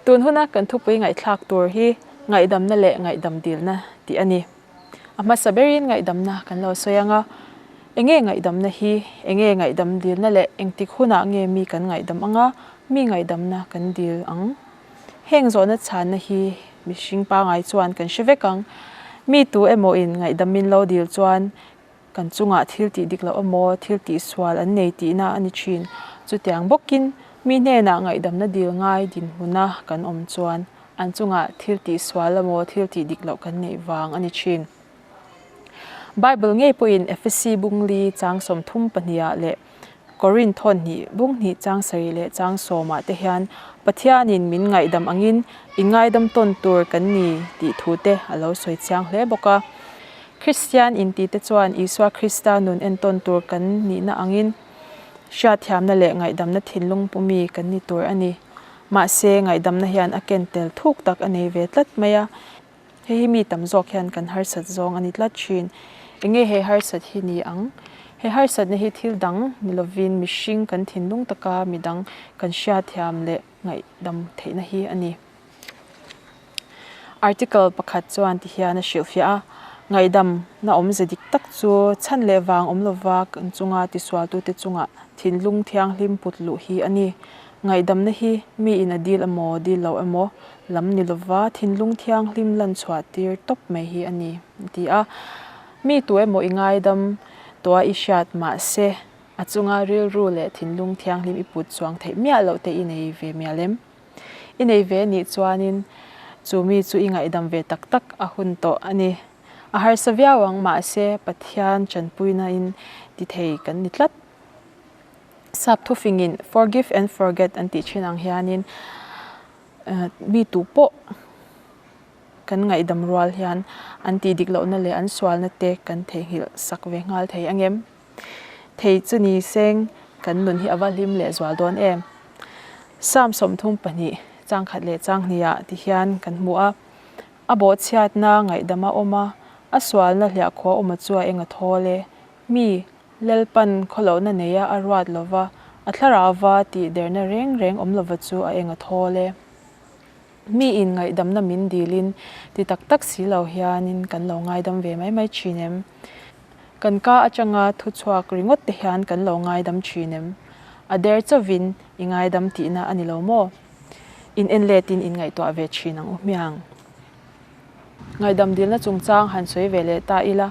Tun huna kan thupui ngaihthlak tur hi ngaihdamna leh ngaihdam dilna tih a ni. A hmasa berin ngaihdamna kan lo sawi ang a, enge ngaihdamna hi, enge ngaihdam dilna leh engtik hunah nge mi kan ngaihdam ang a, mi ngaihdamna kan dil ang? Heng zawhna chhanna hi mihring pangai chuan kan hre vek ang. Mi tu emaw in ngaihdam min lo dil chuan kan chungah thil tih dik loh emaw thil tih sual an nei tihna a ni thin. Chutiang bawkin mi hnenah ngaihdamna dil ngai dinhmuna kan awm chuan an chungah thil tih sual emaw thil tih dik loh kan neih vang a ni thin. Bible ngei pawhin Efesi bungli chang 32 ah leh Korinth thawn hnih bung hnih chang sarih leh chang sawmah te hian Pathianin min ngaihdam angin in ngaidam tawn tur kan ni tih thu te a lo sawi chiang hle bawk a. Kristian inti te chuan Isua Krista nun entawn tur kan nihna angin hriatthiamna leh ngaihdamna thinlung pumi kan ni tur a ni. Mahse, ngaihdamna hian a ken tel thuk tak a nei ve tlat mai a. Hei hi mi tam zawk hian kan harsat zawng a ni tlat thin. Enge he harsat hi ni ang? He harsatna hi thil dang ni lovin mihring kan thinlung taka midang kan hriatthiam leh ngaihdam theihna hi a ni. Article pakhat chuan ti hian a hrilhfiah a, Ngaihdamna awmze dik tak chu chhan leh vang awm lova kan chunga tisualtute chungah thinlung thianghlim put luh hi a ni. Ngaihdamna hi mi in a dil emaw dil lo emaw lam ni lova thinlung thianghlim lan chhuah tir tawp mai hi a ni, a ti a. Mi tu emaw i ngaidam tawha i hriat mahse a chunga rilru leh thinlung thianghlim i put chuang theih miah loh te i nei ve mial em? I nei ve nih chuanin chu mi chu i ngaihdam ve tak tak a hun tawh a ni. A harsa viau ang mahse Pathian tanpuina in ti thei kan ni tlat. Sap thufingin forgive and forget an tih thin ang hianin mi tu pawh kan ngaihdam rual hian an tih dik lohna leh an sualna te kan theihnghilh sak ve nghal thei ang em? Thei chu ni seng kan nun hi a va hlim leh zual dawn em? Psalm 32 chang khat leh chang hnih ah ti hian kan hmu a, A bawhchhiatna ngaihdam a awm a, a sualna hliahkhuah awma chu a eng a thawl e. Mi, Lalpan khawlohna neia a ruat lova, a thlarauva tih derna reng reng awm lova chu a eng a thawl e. Mi in ngaihdamna min dilin ti tak tak si lo hianin kan lo ngaidam ve mai mai thin em? Kan ka atanga thu chhuak ringawt te hian kan lo ngaidam thin em? A der chauvin i ngaidam tihna a ni lo maw? In en letin in ngaihtuah ve thin ang u hmiang. Ngaihdam dilna chungchang han sawi ve leh ta ila,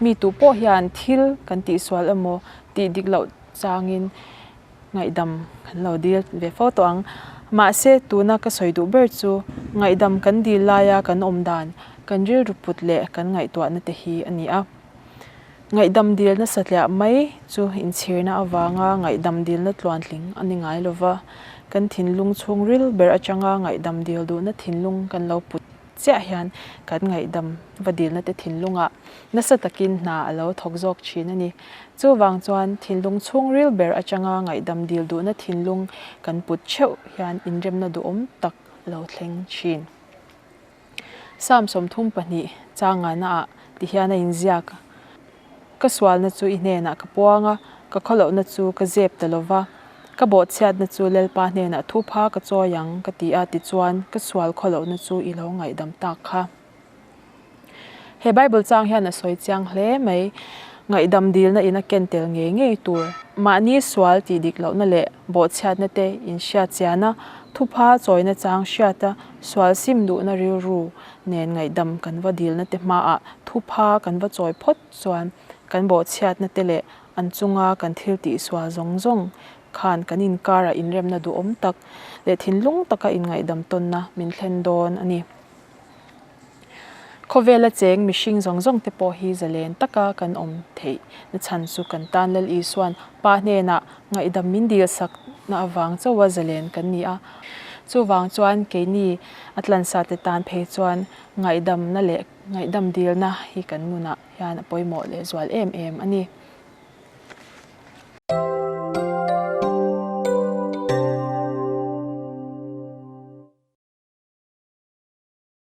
mi tu pawh hian thil kan tihsual emaw tih dik loh changin ngaihdam kan lo dil ve fo tawh ang. Mahse, tuna ka sawi duh ber chu ngaihdam kan dil laia kan awm dan, kan rilru put leh kan ngaihtuahna te hi a ni a. Ngaihdam dilna satliah mai chu inchhirna avanga ngaihdam dilna tluantling a ni ngai lova, kan thinlung chhungril ber atanga ngaihdam dil duhna thinlung kan lo put chiah hian kan ngaihdam va dilna te thinlungah nasa takin hna a lo thawk zawk thin a ni. Chuvang chuan thinlung chhungril ber atanga ngaihdam dil duhna thinlung kan put theuh hian inremna duhawm tak a lo thleng thin. Psalm 32 changana ah ti hian a inziak a, Ka sualna chu i hnenah ka puang a, ka khawlohna chu ka zep ta lo va, ka bawhchhiatna chu Lalpa hnenah thupha ka chawi ang ka ti a, tichuan ka sual khawlohna chu i lo ngaihdam tak kha. He Bible chang hian a sawi chiang hle mai. Ngaihdam dilna in a ken tel ngei ngei tur. Mahni sual tih dik lohna leh bawhchhiatna te inhriat chiana thupha chawina chang hriata sual sim duhna rilru nen ngaihdam kan va dilna te hmaah thupha kan va chawi phawt chuan kan bawhchhiatna te leh an chunga kan thil tih sual zawng zawng khan kan inkarah inremna duhawm tak leh thinlung taka inngaihdam tawnna min thlen dawn a ni. Khawvela cheng mihring zawng zawng te pawh hi zalen taka kan awm theih na chhan chu kan tan Lal Isuan Pa hnenah ngaihdam min dil sak na avang chauha zalen kan ni a. Chuvang chuan keini a tlansa te tan phei chuan ngaihdamna leh ngaihdam dilna hi kan nunah hian a pawimawh lehzual em em a ni.